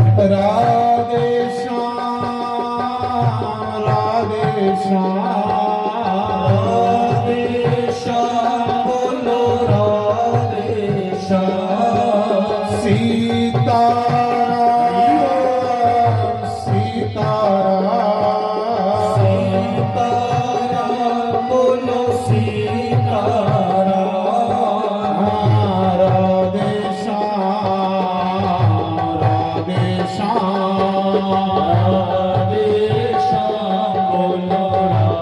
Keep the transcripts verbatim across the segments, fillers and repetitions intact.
राधे श्याम, राधे श्याम, राधे श्याम, बोलो राधे श्याम। सीताराम, सीताराम, सीताराम, बोलो सीताराम। राधे श्याम, राधे श्याम, राधे श्याम, बोलो राधे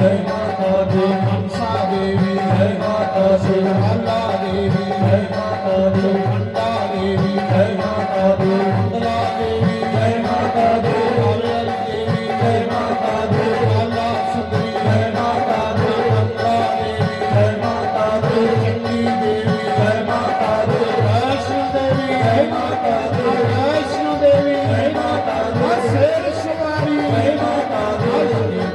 जय माता दी। मनसा देवी जय माता दी। काला देवी जय माता दी। खंडा देवी जय माता दी। मंगला देवी जय माता दी। कावेरी देवी जय माता दी। काला सुंदरी जय माता दी। मंगला देवी जय माता दी। चंडी देवी जय माता दी। वैष्णो देवी जय माता दी। वैष्णो देवी जय माता दी। शेर सवारी जय माता दी।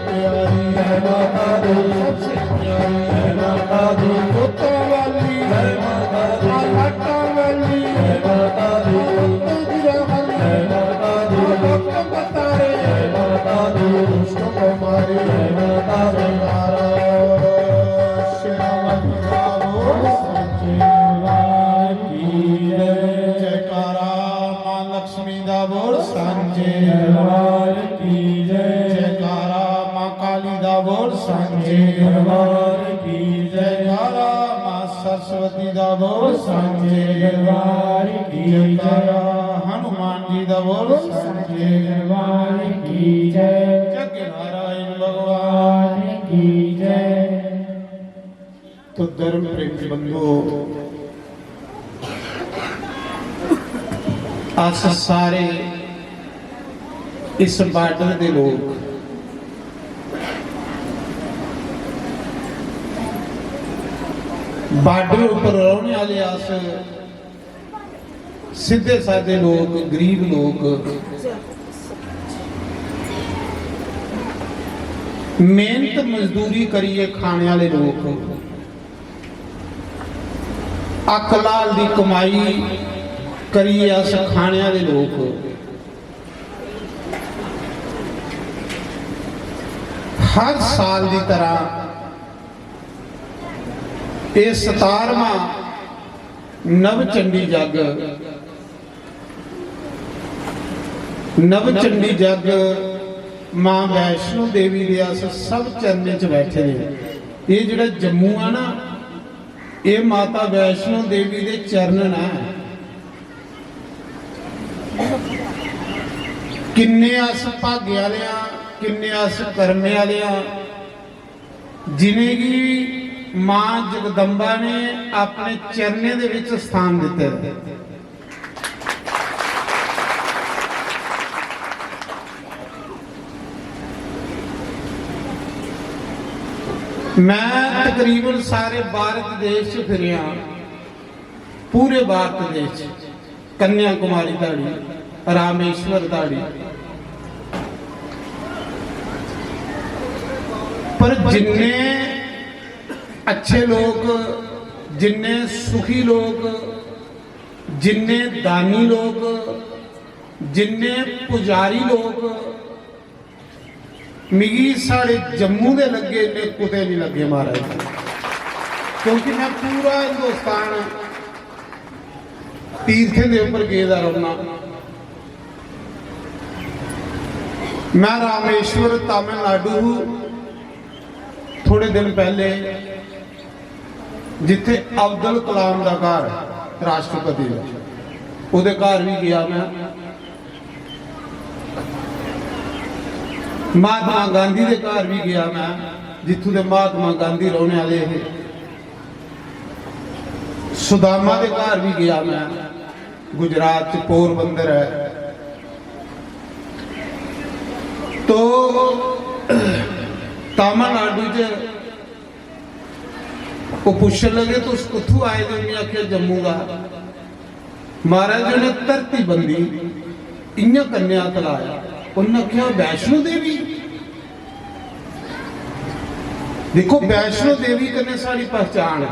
प्यारी जय माता दी। सबसे प्यारी जय माता दी। कोतवाली जय माता दी। लाटा वाली जय माता दी। कोतगिरा वाली जय माता दी। भक्त बतारे जय माता दी। दुष्ट को मारे जय माता दी। नारायण श्याम प्रभु सच्चे दरबार की जय। जयकारा माँ लक्ष्मी दा बोल सांचे दरबार की जय। जयकारा माँ काली दा बोल सांचे दरबार की जय। जयकारा माँ सरस्वती दा बोल सांचे दरबार की जय। जयकारा हनुमान जी दा बोल सांचे दरबार की जय। जग नारायण भगवान की जय। तो धर्म प्रेमी बंधुओ, अस सारे इस बॉर्डर दे लोग, बॉर्डर उप्पर रौह्ने आह्ले अस सिद्धे सादे लोक, गरीब लोक, मेहनत मजदूरी करियै खाने आह्ले लोक, अक्क लाल दी कमाई करियै अस खाने आह्ले लोक, हर साल दी तरह एह् सतारवां नवचंडी जग, नवचंडी जग मां वैष्णो देवी दे अस सब चरणें च बैठे दे आं। एह् जेह्ड़ा जम्मू ऐ ना, एह् माता वैष्णो देवी दे चरण न। किन्ने अस भाग्य आह्ले आं, किन्ने अस कर्मे आह्ले आं, जिनेंगी मां जगदम्बा ने अपने चरणें दे विच स्थान दित्ते दा। मैं तकरीबन सारे भारत देश च फिरेआ, पूरे भारत देश च। कन्याकुमारी धोड़ी, रामेश्वर धोड़ी। पर जिन्ने अच्छे लोक, जिन्ने सुखी लोक, जिन्ने दानी लोक, जिन्ने पुजारी लोक, मिगी साढ़े जम्मू दे लग्गे इन्ने कुतै निं लग्गे महाराज, क्योंकि मैं पूरा हिंदुस्तान तीर्थें दे उप्पर गेदा रौह्ना। मैं रामेश्वर तमिलनाडु थोड़े दिन पैह्ले जित्थे अब्दुल कलाम दा घर राष्ट्रपति दा, ओह्दे घर बी गेआ मैं। महात्मा गांधी दे घर बी गेआ मैं, जित्थूं दे महात्मा गांधी रौह्ने आह्ले हे। सुदामा दे घर बी गेआ मैं, गुजरात च पोरबंदर ऐ। तो तमिलनाडु च ओह् पुच्छन लगे, "तुस कुत्थूं आए दे?" में आखेआ, "जम्मू दा।" महाराज, उ'नें धरती बंदी इ'यां कन्नै हत्थ लाया, उ'न्नै आखेआ, "वैष्णो देवी?" देखो, वैष्णो देवी कन्नै साढ़ी पहचान ऐ।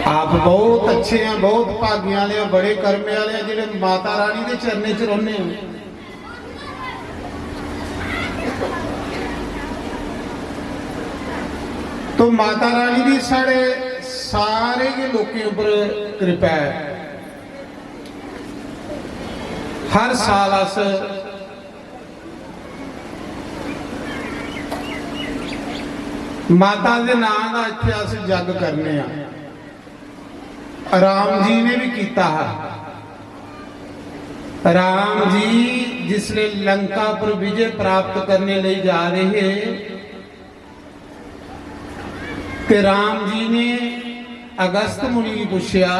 आप बहुत अच्छे हैं, बहुत भाग्य आह्ले हैं, बड़े कर्मे आह्ले हैं, जेह्ड़े माता रानी दे चरणें च रौह्ने हैं। तो माता रानी दी साढ़े सारे गै लोकें उप्पर कृपा ऐ। हर साल अस माता दे नांऽ दा इत्थै अस जग करने आं। राम जी ने भी कीता हा। राम जी जिसले लंका पर विजय प्राप्त करने ले जा रहे हे, ते राम जी ने अगस्त मुनि गी पूछेआ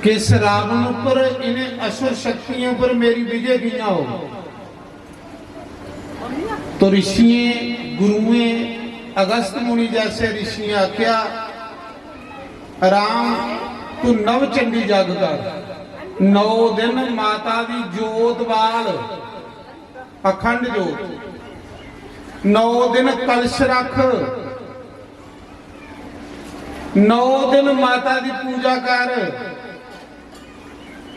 कि इस रावण पर, इन्हें असुर शक्तियों पर मेरी विजय कियां हो? तो ऋषियों, गुरुओं, अगस्त मुनि जैसे ऋषियों आख्या, राम, तू नव चंडी जग कर, नौ दिन माता दी जोत बाल, अखंड जोत, नौ दिन कलश रख, नौ दिन माता दी पूजा कर,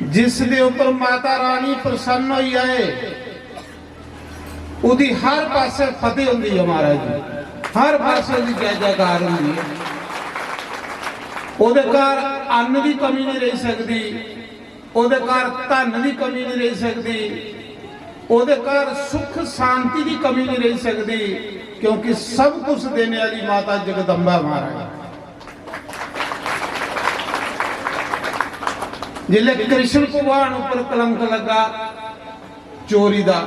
जिस दे उपर माता रानी प्रसन्न होई जाए, ओदी हर पासे फतेह होंदी है महाराज जी, हर पासे ओदी जय जयकार होंदी है। ओदे घर अन्न दी कमी नहीं रही सकती, ओदे घर धन दी कमी नहीं रही सकती, ओदे घर सुख शांति दी कमी नहीं रही सकती, क्योंकि सब कुछ देने वाली माता जगदम्बा महाराज। जिसले कृष्ण भगवान ऊपर कलंक लगा चोरी दा,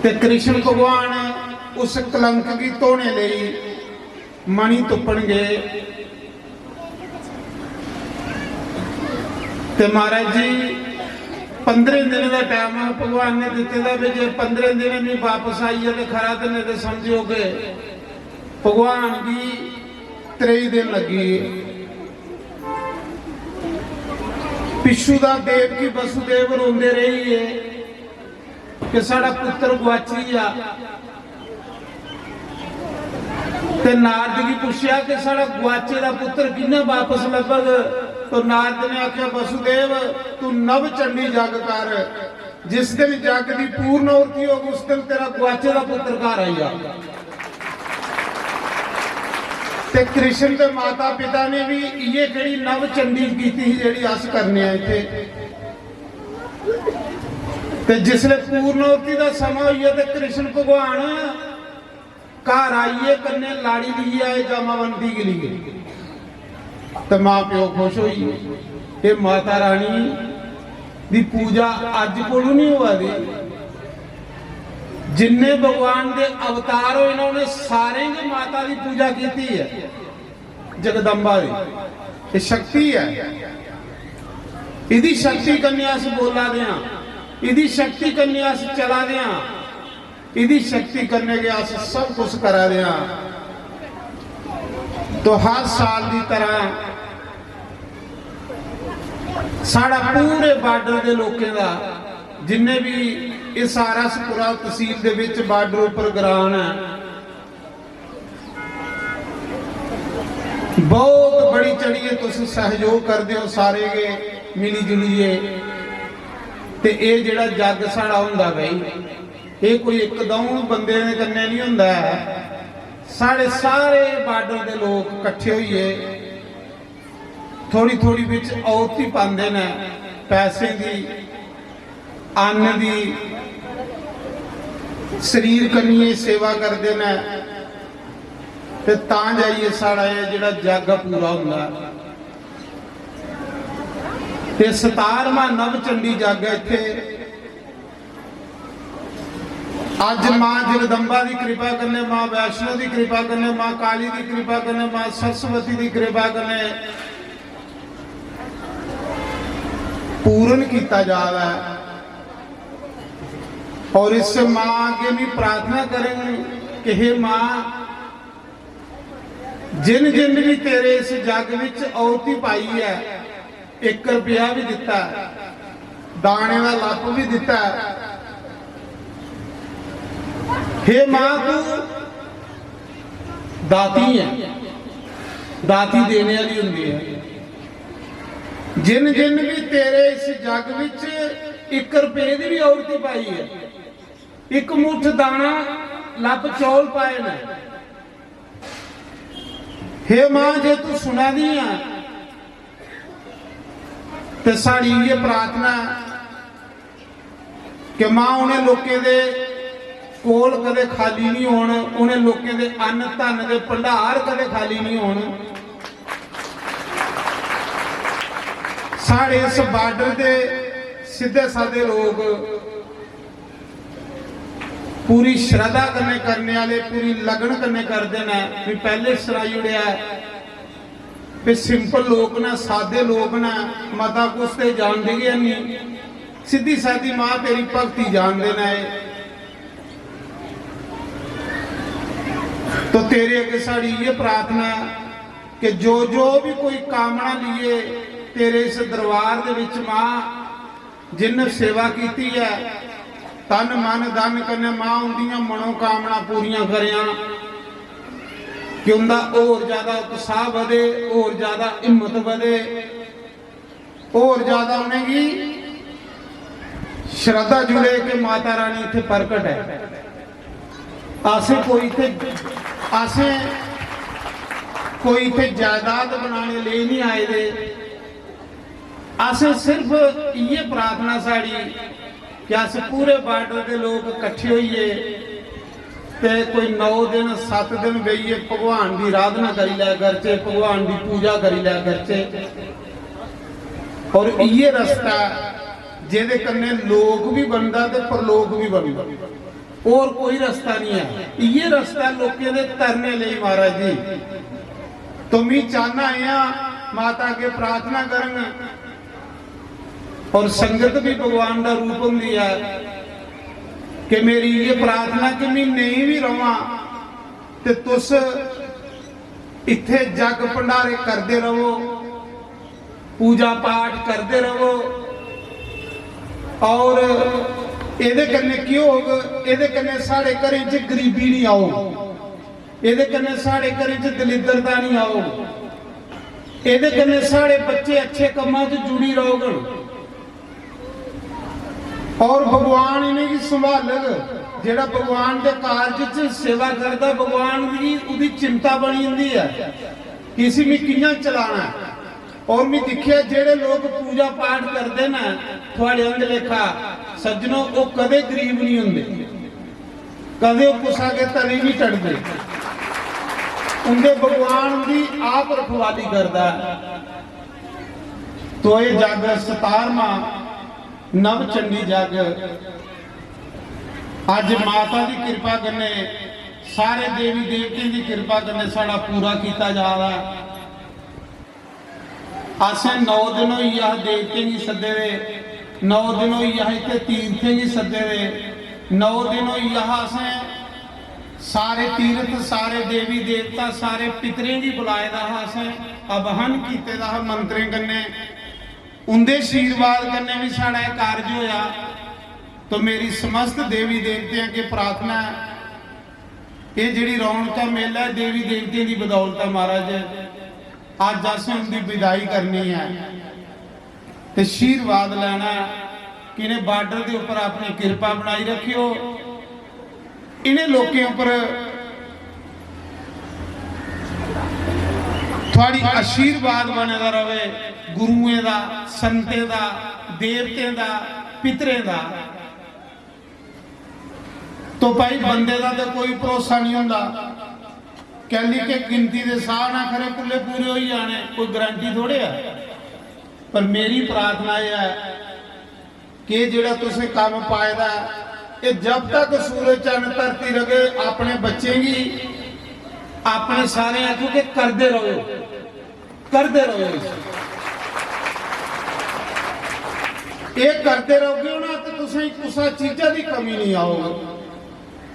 ते कृष्ण भगवान उस कलंक गी धोने लेई मणि तुप्पन गए। ते महाराज जी, पंद्रह दिन का टाइम भगवान ने दिते दा, भी जे पंद्रह दिन नहीं वापस आई है तो खरा, ते नहीं तो समझो कि भगवान गी त्रेई दिन लगी है। पिच्छू दा देवकी वसुदेव रोंदे रही है कि साढ़ा पुत्र गुआची गया। ते नारद गी पुछेआ कि साढ़ा गुआचे दा पुत्र कि'यां वापस लब्भग? तो नारद ने आख्या, "वसुदेव, तू नव चंडी जग कर, जिस दिन जग दी पूर्ण आहुति होग, उस दिन तेरा गुआचे दा पुत्र घर आई जाग।" ते कृष्ण दे माता पिता ने भी इ'यै केह्ड़ी नव चंडी कीती ही जेह्ड़ी अस करने आं इत्थै। ते जिसले पूर्ण आहुति दा समां होई गेआ ते कृष्ण भगवान घर आइयै कन्नै लाड़ी लेइयै आए जामावंती के लिए। ते मां प्यो खुश होई गे। एह् माता रानी दी पूजा अज्ज कोलू नहीं होआ दी। जिन्ने भगवान दे अवतार होए ना, उ'नें सारें गै माता दी पूजा कीती ऐ। जगदम्बा दी एह् शक्ति ऐ। इदी शक्ति कन्नै अस बोला दे आं, इदी शक्ति कन्नै अस चला दे आं, इदी शक्ति कन्नै गै अस सब कुछ करा दे आं। तो हर साल दी तरह साढ़ा पूरे बार्डर दे लोकें दा, जिन्ने भी इस आर एस पुरा तहसील दे विच बार्डर उपर ग्रां न, बहुत बड़ी चढ़ियै तुस सहयोग करदे हो सारे गै मिली जुलियै। ते एह् जेह्ड़ा जग साढ़ा होंदा भाई, एह् कोई इक द'ऊं बंदे दे कन्नै नहीं होंदा ऐ। साढ़े सारे बार्डर दे लोक कट्ठे होइयै थोड़ी थोड़ी बिच औती पांदे न, पैसे दी, अन्न दी, शरीर कन्नै सेवा करदे न, ते तां जाइयै साढ़ा एह् जेह्ड़ा जग पूरा होंदा ऐ। ते सतारवां नव चंडी जग ऐ इत्थै। अज्ज मां जगदम्बा दी कृपा कन्नै, मां वैष्णो दी कृपा कन्नै, मां काली दी कृपा कन्नै, मां सरस्वती दी कृपा कन्नै पूर्ण किया जा रहा है। और इस मां अगे भी प्रार्थना करें कि हे मां, जिन जिन भी तेरे इस जग विच औती पाई है, एक रुपया भी दिता है, दाने का लप भी दिता है। हे मां, तू दाती है, दाती देने वाली होंदी है। जिन जिन भी तेरे इस जग विच एक रुपये की भी औरती पाई है, एक मुठ दाना, लप चौल पाए न, हे मां, जे तू सुना दी है, ते साड़ी ये प्रार्थना है कि मां, उन्हें लोकें दे कोल कदे खाली नहीं होन, उन्हें लोकें दे अन्न धन दे भंडार कदे खाली नहीं होन। साढ़े इस बार्डर दे सिद्धे सादे लोक पूरी श्रद्धा कन्नै करने आह्ले, पूरी लगन कन्नै करदे न। में पैह्ले सनाई ओड़ेआ कि सिंपल लोक न, सादे लोक न, मता कुछ ते जानदे गै निं। सिद्धी सादी मां तेरी भक्ति जानदे न एह्। तो तेरे अग्गें साढ़ी इ'यै प्रार्थना ऐ कि जो जो भी कोई कामना लिए तेरे इस दरबार दे विच मां, जिन्न सेवा कीती ऐ तन मन धन कन्नै मां, उंदियां मनोकामना पूरियां करेआं, कि उंदा होर ज्यादा उत्साह बधे, होर ज्यादा हिम्मत बधे, होर ज्यादा उनेंगी श्रद्धा जुड़े कि माता रानी इत्थै प्रकट ऐ। असें कोई इत्थै, असें कोई इत्थै जायदाद बनाने लेई नहीं आए दे। असें सिर्फ इ'यै प्रार्थना साढ़ी कि अस पूरे बार्डर दे लोक कट्ठे होइयै ते कोई नौ दिन, सत्त दिन बेहियै भगवान दी आराधना करी लै करचै, भगवान दी पूजा करी लै करचै। और इ'यै रस्ता ऐ जेह्दे कन्नै लोक बी बनदा ते परलोक बी बनदा। और कोई रस्ता नहीं ऐ, इ'यै रस्ता ऐ लोकें दे तरने लेई महाराज जी। तो मी चाहना आं, माता अग्गें प्रार्थना करङ और संगत भी भगवान दा रूप होंदी ऐ कि मेरी इ'यै प्रार्थना कि मी नेईं बी रवां ते तुस इत्थै जग भंडारे करदे रवो, पूजा पाठ करदे रवो। और एह्दे कन्नै केह् होग? एह्दे कन्नै साढ़े घरें च गरीबी निं औग, एह्दे कन्नै साढ़े घरें च दलिद्रता निं औग, एह्दे कन्नै साढ़े बच्चे अच्छे कम्मां च जुड़ी रौह्ङन। और भगवान इ'नेंगी संभालग। जेह्ड़ा भगवान दे कारज च सेवा करदा, भगवान गी उदी चिंता बनी जंदी ऐ कि इसी मी कि'यां चलाना ऐ। और मी दिक्खेआ जेह्ड़े लोक पूजा पाठ करदे न थुआड़े आंह्दे लेखा सज्जनो, ओह् कदें गरीब नहीं होंदे, कदें ओह् कुसै अग्गें तली नहीं टटदे। उंदे भगवान उंदी आप रखवाली करदा ऐ। तो एह् जग सतारवां नव चंडी जग अज्ज माता दी किरपा कन्नै, सारे देवी देवतें दी किरपा कन्नै साढ़ा पूरा कीता जा रहा ऐ। असें नौ दिन होई गे अस देवतें गी सद्दे दे, नौ दिन होई गे अस इत्थै तीर्थें गी सद्दे दे, नौ दिन होई गे अस असें सारे तीर्थ, सारे देवी देवता, सारे पितरें गी बुलाए दा हा असें, आवाहन कीते दा हा मंत्रें कन्नै। उंदे आशीर्वाद कन्नै भी साढ़ा एह् कार्य होया। तो मेरी समस्त देवी देवतें अग्गें प्रार्थना ऐ, एह् जेह्ड़ी रौनक मेला ऐ, देवी देवतें दी बदौलत ऐ महाराज। अज्ज असें उंदी विदाई करनी ऐ ते आशीर्वाद लैना ऐ कि इ'नें बार्डर दे उप्पर अपनी किरपा बनाई रखेओ। इ'नें लोकें उप्पर थुआड़ी आशीर्वाद बने दा रवे, गुरुएं दा, संतें दा, देवतें दा, पितरें दा। तो भाई, बंदे दा ते कोई भरोसा नहीं होंदा, कैली के गिनती दे साह ना खरे कुल्ले पूरे होई जाने, कोई गारंटी थोड़े ऐ। पर मेरी प्रार्थना एह् ऐ कि जेह्ड़ा तुसें कम्म पाए दा ऐ, एह् जब तक सूरज चन्न धरती रगे, अपने बच्चें गी, अपने सारें आखो कि करदे रहो, करदे रहो इसी। एह् करदे रहोगे ना, ते तुसें कुसै चीजा दी कमी नहीं आओग।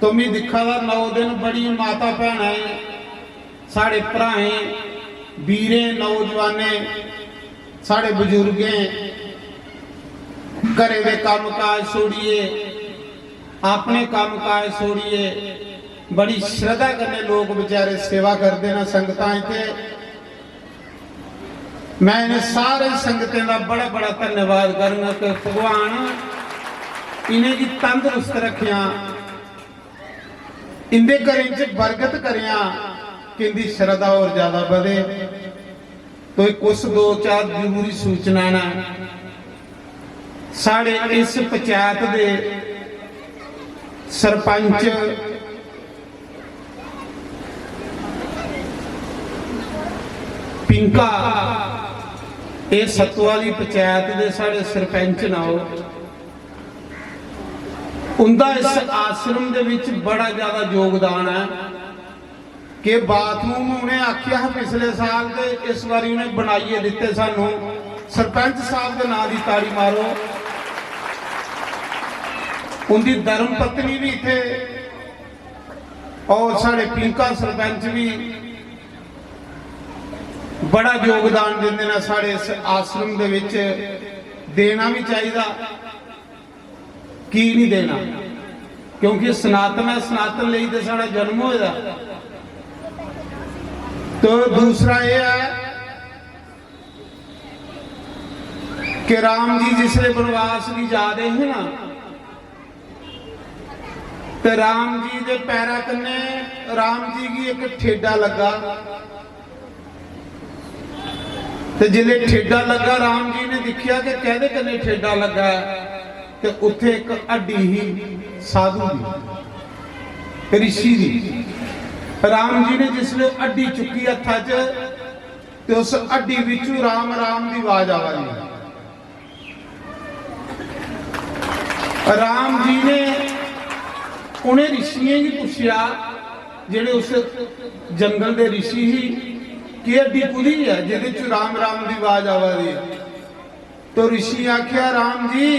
तो मैं दिक्खा दा नौ दिन बड़ी माता भैनां, साढ़े भ्राएं, वीरें, नौजवानें, साढ़े बजुर्गें घरें दे कम्म काज छोड़ियै, अपने कम्म काज छोड़ियै बड़ी श्रद्धा कन्नै लोक बेचारे सेवा करदे न। संगतां इत्थै, मैं इ'नें सारे संगतें दा बड़ा बड़ा धन्यवाद करना कि भगवान इ'नेंगी तंदरुस्त रखेआ, इंदे घरें च बरकत करेआ, कि इंदी श्रद्धा होर ज्यादा बधे। तो कुछ दो चार जरूरी सूचना न। साढ़े इस पंचायत दे सरपंच पिंका एह् सत्तो आह्ली पंचैत दे साढ़े सरपैंच न, ओह्, उं'दा इस आश्रम दे बिच बड़ा ज्यादा योगदान ऐ कि बाथरूम उ'नें आखेआ हा पिछले साल, ते इस बारी उ'नें बनाइयै दित्ते सानू। सरपैंच साहब दे नांऽ दी ताड़ी मारो। उं'दी धर्म पत्नी बी इत्थै, और साढ़े पिंका सरपैंच बी बड़ा योगदान दिंदे न साढ़े इस आश्रम दे विच। देना भी चाहिदा, की नहीं देना? क्योंकि सनातन है, सनातन लेई ते साढ़ा जन्म होए दा। तो दूसरा यह है कि राम जी जिसले वनवास की जा रहे हैं ना, ते राम जी दे पैरा कन्नै राम जी गी इक ठेडा लग्गा। ते जिसले ठेडा लग्गा, राम जी ने दिक्खेआ कि कैदे कन्नै ठेडा लग्गा ऐ, ते उत्थे इक हड्डी ही साधु दी, ऋषि दी। राम जी ने जिसले हड्डी चुक्की हत्था च, ते उस हड्डी विचों राम राम दी आवाज आवा दी। राम जी ने उन्हें ऋषियें गी पूछेआ, जेह्ड़े उस जंगल दे ऋषि ही, कि हड्डी कुदी ऐ जेह्दे च राम राम दी आवाज आवा दी ऐ? तो ऋषि आखेआ, राम जी,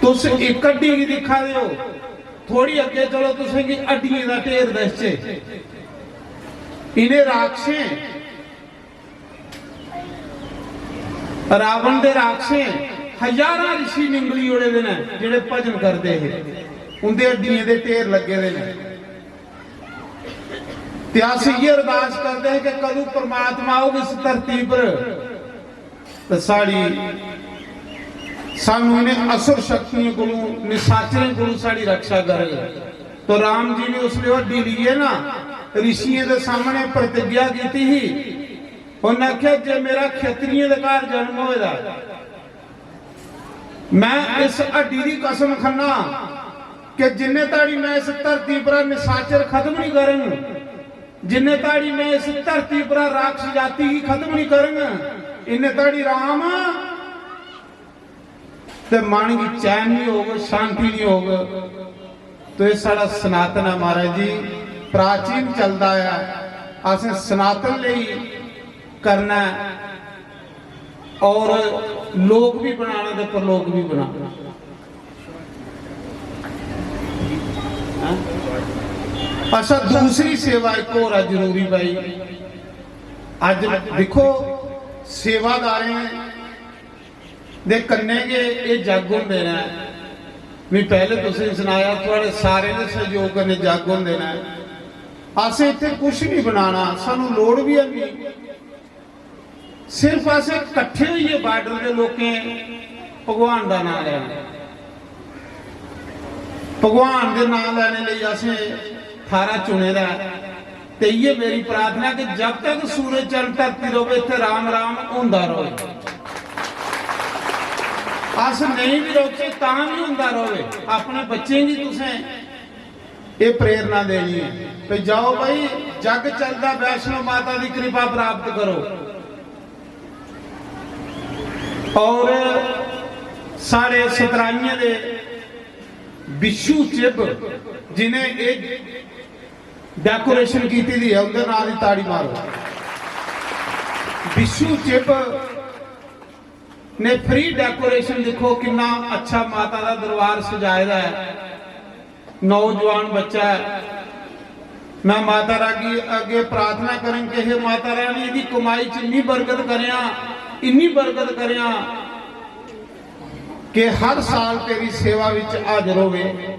तुस इक हड्डी गी दिक्खा दे हो, थोड़ी अग्गे चलो, तुसेंगी हड्डियें दा ढेर दसचे। इन्हें राक्षसें, रावण दे राक्षसें हजारां ऋषि निंगली ओड़े दे न, जेह्ड़े भजन करदे हे, उंदे हड्डियें दे ढेर लग्गे दे न। ते अस इ'यै अरदास करदे हे कि कदूं परमात्मा औग इस धरती पर, ते साढ़ी, सानू इ'नें असुर शक्तियें कोलू, निशाचरें कोलू साढ़ी रक्षा करग। तो राम जी ने उसले हड्डी लेइयै ना ऋषियें दे सामने प्रतिज्ञा कीती ही। उन्हें आखेआ, "जे मेरा खेतरियें दे घर जन्म होए दा, मैं इस हड्डी दी कसम खन्ना कि जिन्ने ताड़ी मैं इस धरती पर निशाचर खत्म नहीं करंग, जिन्ने ताड़ी मैं इस धरती पर राक्षस जाति गी खत्म नहीं करंग, इन्ने ताड़ी राम ते मन गी चैन नहीं होग, शांति नहीं होग।" तो ये साढ़ा सनातन है महाराज जी, प्राचीन चलदा है। असें सनातन लेई करना है और लोक भी बनाना ते परलोक भी बनाना। हैं? अच्छा, दूसरी सेवा एक होर है जरूरी भाई। अज दिक्खो, सेवादारें दे कन्नै गै एह् जग होंदे न। में पैह्ले तुसें सनाया, थुआढ़े सारें दे सैह्योग कन्नै जग होंदे न। असें इत्थै कुछ नहीं बनाना, सानू लोड़ बी है नहीं। सिर्फ असें कट्ठे होइयै बार्डर दे लोकें भगवान दा नांऽ लैना। भगवान दे नांऽ लैने लेई असें थाह्रा चुने दा ऐ। ते इ'यै मेरी प्रार्थना कि जब तक सूरज चंद धरती र'वै, इत्थै राम राम होंदा र'वै। अस नेईं बी रौह्चै तां बी होंदा र'वै। अपने बच्चें गी तुसें एह् प्रेरणा देनी ऐ, ते जाओ भाई, जग चलदा, वैष्णो माता दी कृपा प्राप्त करो। और साढ़े सतराइयें दे बिशु चिब, जिन्हें एह् डेकोरेशन कीती दी ऐ, उं'दे नांऽ दी ताड़ी मारो। बिशु चिब ने फ्री डेकोरेशन, दिक्खो किन्ना अच्छा माता दा दरबार सजाए दा ऐ। नौजवान बच्चा ऐ। मैं माता रागी अग्गे प्रार्थना करंग कि हे माता रानी, इदी कमाई च इन्नी बरकत करेआं, इन्नी बरकत करेआं कि हर साल तेरी सेवा विच हाजर होवे।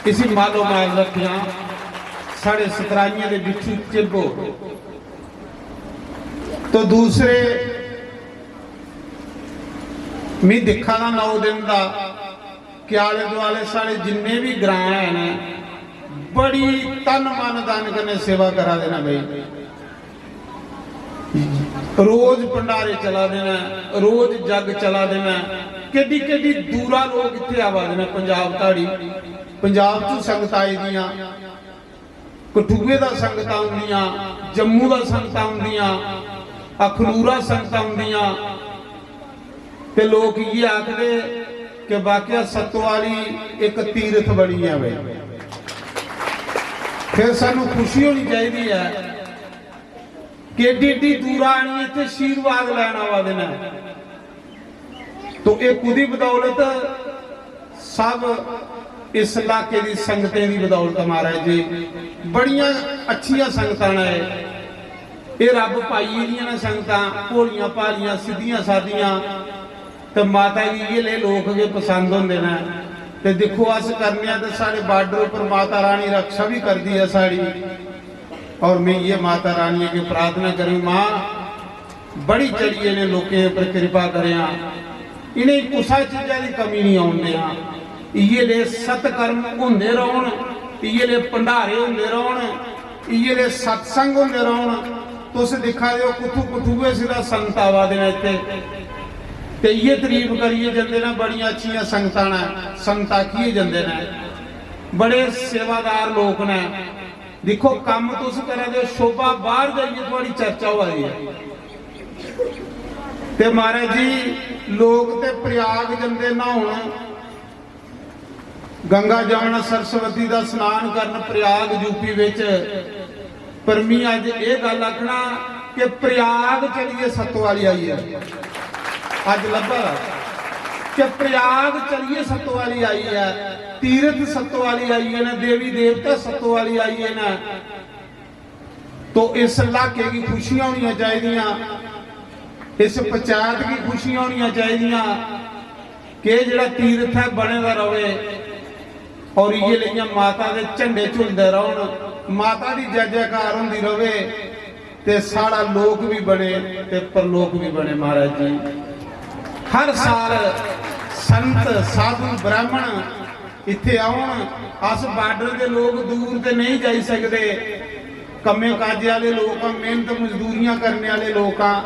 इसी मालो माल रखेआं, साढ़े सतराइयें दे बिच्छू चिब्बो। तो दूसरे, मी दिक्खा दा नौ दिन दा कि आले दुआले साढ़े जिन्ने भी ग्रां हैन, बड़ी तन मन धन कन्नै सेवा करा दे न भाई। रोज भंडारे चला दे न, रोज जग चला दे न। केड्डी केड्डी दूरा लोक इत्थे आवा दे न, पंजाब धाड़ी, पंजाब चों संगत आई दियां, कठुए दा संगतां औंदियां, जम्मू दा संगतां औंदियां, अखनूरा संगतां औंदियां ते लोक इ'यै आखदे कि वाकया सत्तो आह्ली इक तीरथ बनी ऐ। भाई, फिर सानू खुशी होनी चाहिदी ऐ कि एड्डी एड्डी दूरा आनियै इत्थै आशीर्वाद लैन आवा दे न। तो एह् कुदी बदौलत? सब इस इलाके दी संगतें दी बदौलत महाराज जी। बड़ियां अच्छियां संगतां न एह्। एह् रब पाइये दियां न संगतां, भोलियां भालियां, सिद्धियां सादियां। ते माता गी इ'यै लेह् लोक गै पसंद होंदे न। ते दिक्खो, अस करने आं ते साढ़े बार्डर उप्पर माता रानी रक्षा बी करदी ऐ साढ़ी। और में इ'यै माता रानी अग्गें प्रार्थना करूं, मां, बड़ी चढ़ियै इ'नें लोकें उप्पर किरपा करेआं, इ'नें कुसै चीजा दी कमी निं औन देआं। इ'यै ले सत्कर्म होंदे रौह्न, इ'यै ले भंडारे होंदे रौह्न, इ'यै ले सत्संग होंदे रौह्न। तुस दिक्खा दे ओ कुत्थू कुत्थू गै सिद्धा संत आवा दे न इत्थै, ते इ'यै तारीफ करियै जंदे न। बड़ियां अच्छियां संगतां न, संत आखियै जंदे न, बड़े सेवादार लोक न। दिक्खो, कम्म तुस करा दे ओ, शोभा बाहर जाइयै थुआड़ी चर्चा होआ दी ऐ। ते महाराज जी, लोक ते प्रयाग जंदे न्हौन, गंगा जमुना सरस्वती दा स्नान करन प्रयाग यूपी विच। पर मी अज्ज एह् गल्ल आखना कि प्रयाग चलिए सत्तो आह्ली आई ऐ। अज्ज लब्भा दा कि प्रयाग चलिए सत्तो आह्ली आई ऐ, तीरथ सत्तो आह्ली आई ऐ न, देवी देवता सत्तो आह्ली आई ऐ न। तो इस इलाके गी खुशियां होनियां चाहिदियां, इस पंचायत गी खुशियां होनियां चाहिदियां कि एह् जेह्ड़ा तीर्थ ऐ बने दा रवे और इ'यै लेइयां माता दे झंडे झुलदे रौह्न, माता दी जय जयकार होंदी रवे ते साढ़ा लोक भी बने ते परलोक भी बने। महाराज जी, हर साल संत, साधु, ब्राह्मण इत्थे औन। अस बार्डर दे लोक दूर ते नेईं जाई सकदे, कम्मे काजे आह्ले लोक आं, मेहनत मजदूरियां करने आह्ले लोक आं,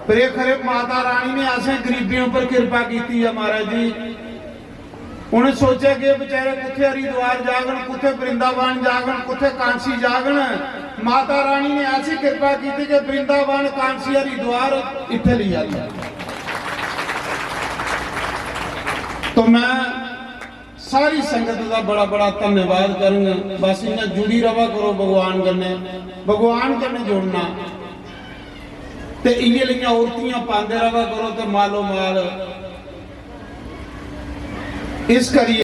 पर एह् खरे माता रानी ने असें गरीबें उप्पर किरपा कीती ऐ महाराज जी। उ'नें सोचेआ कि एह् बेचारे कुत्थै हरिद्वार जागन, कुत्थै वृंदावन जागन, कुत्थै कांसी जागन। माता रानी ने ऐसी किरपा कीती कि वृंदावन, कांसी, हरिद्वार इत्थै लेई आई। तो मैं सारी संगत दा बड़ा बड़ा धन्यवाद करंग। बस इ'यां जुड़ी रवा करो भगवान कन्नै, भगवान कन्नै जुड़ना ते इ'यै लेइयां औरतियां पांदे रवा करो ते मालो माल। इस करियै